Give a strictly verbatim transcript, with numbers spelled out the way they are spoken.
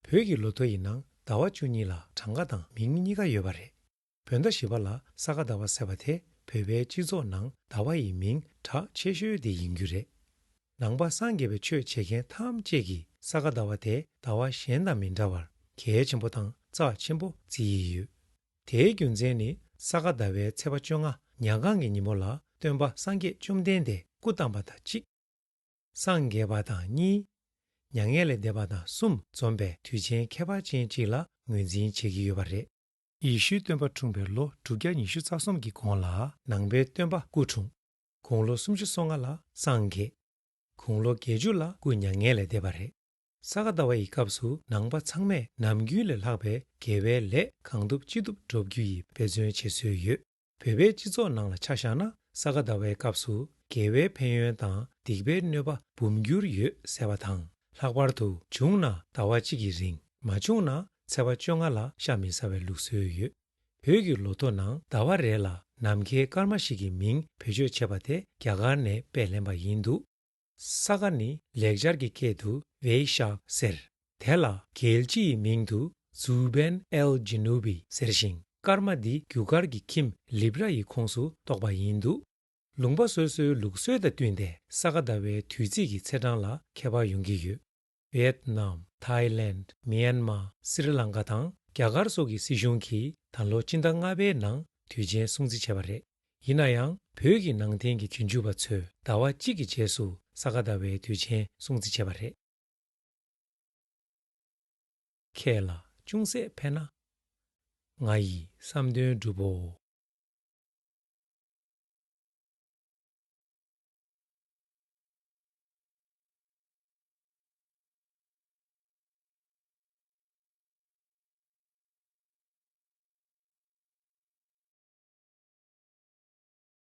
བོད་ཀྱི་ལོ་ཐོ་ཡི་ནང་ཟླ་བ་བཅུ་གཉིས་ལ་གྲངས་ཀ་དང་མིང་གཉིས་ཀ་ཡོད་པ་རེད། བོད་ཟླ་བཞི་པ་ལ་ས་ག་ཟླ་བ་ཟེར་བ་དེ་བོད་པའི་སྤྱི་ཚོགས་ནང་ཟླ་བ་ཡི་མིང་གྲགས་ཆེ་ཤོས་དེ་ཡིན་རྒྱུ་རེད། ནང་པ་སངས་རྒྱས་པའི་ཆོས་བྱེད་མཁན་ཐམས་ཅད་ཀྱིས་ས་ག་ཟླ་བ་དེ་ཟླ་བ་གཞན་དང་མི་འདྲ་བར་གལ་ཆེན་པོ་དང་རྩ་ཆེན་པོ་བརྩི་ཡི་ཡོད། དེའི་རྒྱུ་མཚན་ནི་ས་ག་ཟླ་བའི་ཚེས་པ་བཅོ་ལྔ་ཉ་གང་གི་ཉིན་མོ་ལ་སྟོན་པ་སངས་རྒྱས་བཅོམ་ལྡན་འདས་སྐུ་བལྟམས་པ་དང་གཅིག་སངས་རྒྱས་པ་དང་གཉིས། མྱ་ངན་ལས་འདས་པ་དང་གསུམ་འཛོམས་པའི་དུས་ཆེན་ཁྱད་པར་ཅན་གཅིག་ལ་ངོས་འཛིན་བྱེད་ཀྱི་ཡོད་པ་རེད། ཡེ་ཤུའི་སྟོན་པ་འཁྲུངས་པའི་ལོ་དྲུག་བརྒྱ་ཉི་ཤུ་རྩ་གསུམ་གྱི་གོང་ལ་ནང་པའི་སྟོན་པ་སྐུ་འཁྲུངས། དགུང་ལོ་སུམ་ཅུ་སོ་ལྔ་ལ་སངས་རྒྱས། དགུང་ལོ་བརྒྱད་ཅུ་ལ་སྐུ་མྱ་ངན་ལས་འདས་པ་རེད། ས་ག་ཟླ་བ་ཡི་སྐབས་སུ་ནང་པ་ཚང་མས་ནམ་རྒྱུན་ལས་ལྷག་པའི་དགེ་བའི་ལས་གང་ཐུབ་ཅི་ཐུབ་སྒྲུབ་རྒྱུ་ཡི་འབད་བརྩོན་བྱེད་སྲོལ་ཡོད། བོད་པའི་སྤྱི་ཚོགས་ནང་ལ་ཆ་བཞག་ན་ས་ག་ཟླ་བའི་སྐབས་སུ་དགེ་བའི་ཕན་ཡོན་དང་སྡིག་པའི་གནོད་པ་འབུམ་འགྱུར་ཡོད་ཟེར་བ་དང་། ལྷག་པར་དུ་བྱུང་ན་ཟླ་བ་གཅིག་གི་རིང་། མ་བྱུང་ན་ཚེས་པ་བཅོ་ལྔ་ལ་ཤ་མི་ཟ་བའི་ལུགས་སྲོལ་ཡོད། བོད་ཀྱི་ལོ་ཐོ་ནང་ཟླ་བ་རེ་ལ་ནམ་མཁའི་སྐར་མ་ཞིག་གི་མིང་བེད་སྤྱོད་བྱེད་པ་དེ་རྒྱ་གར་ནས་སྤེལ་ལེན་པ་ཡིན་འདུག་ས་ག་ནི་ལེགས་སྦྱར་གྱི་སྐད་དུ་བེ་ཤག་ཟེར། དེ་ལ་རྒྱལ་སྤྱི་ཡི་མིང་དུ་ཛུ་བན་ཨེལ་ཇི་ནུ་བི་ཟེར་ཞིང་། སྐར་མ་འདི་རྒྱུ་སྐར་གྱི་ཁྱིམ་ལིབ་ར་ཡི་ཁོངས་སུ་གཏོགས་པ་ཡིན་འདུག་ལུང་པ་སོ་སོའི་ལུགས་སྲོལ་དང་བསྟུན་ཏེ་ས་ག་ཟླ་བའི་དུས་ཚིགས་ཀྱི་ཚེས་གྲངས་ལ་ཁྱད་པར་ཡོང་གི་ཡོད། ཝེད་ནམ། ཐའི་ལན། མྱན་མ། སི་རི་ལང་ཀ་དང་རྒྱ་གར་སོགས་ཀྱི་སྲིད་གཞུང་གིས་ད་ལོ་སྤྱི་ཟླ་ལྔ་པའི་ནང་དུས་ཆེན་སྲུང་བརྩི་བྱས་པ་རེད། ཡིན་ན་ཡང་བོད་ཀྱི་ནང་བསྟན་གྱི་རྗེས་འཇུག་པ་ཚོས་ཟླ་བ་གཅིག་གི་རྗེས་སུ་ས་ག་ཟླ་བའི་དུས་ཆེན་སྲུང་བརྩི་བྱས་པ་རེད། ཁྱེད་ལ་ཅུང་ཟད་ཕན་ན། ང་ཡི་བསམ་དོན་འགྲུབ་བོ།